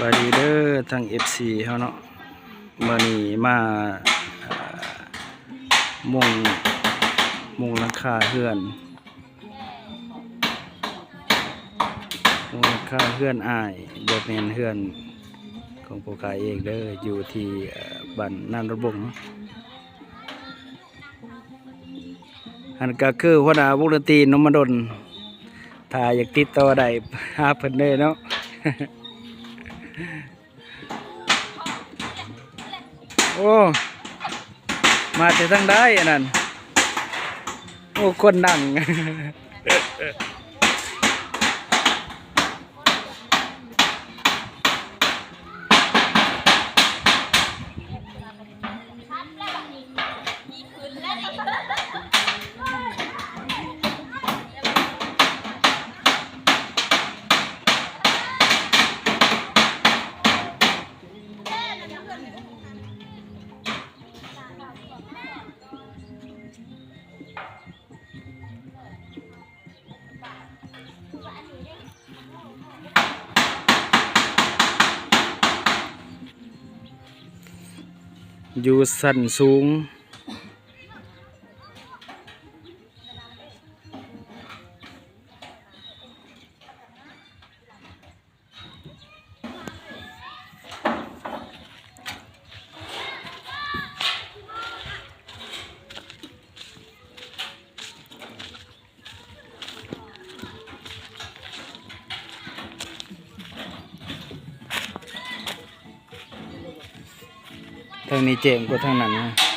ສະບາຍດີເດີທາງເອັຟຊີເຮົາເນາະ, ມື້ນີ້ມາ ເອີ່ ມຸງ ມຸງຫຼັງຄາເຮືອນ ມຸງຫຼັງຄາເຮືອນອ້າຍ, ບໍ່ແມ່ນເຮືອນຂອງພວກຂ້າເອງເດີ, ຢູ່ທີ່ ເອີ່ ບ້ານນາໂນນບົງ. ຫັ້ນກໍຄືຫົວໜ້າວົງດົນຕີນົມມະດົນ, ຖ້າຢາກຕິດຕໍ່ໄດ້ຫາເພິ່ນເດີເນາະ. ໂອ້ ມາແຕ່ທາງໃດອັນນັ້ນ? ໂອ້ ຄົນນັ່ງ. ຢູ່ຊັ້ນສູງ. ທາງນີ້ແຈ້ງກວ່າທາງນັ້ນນະ.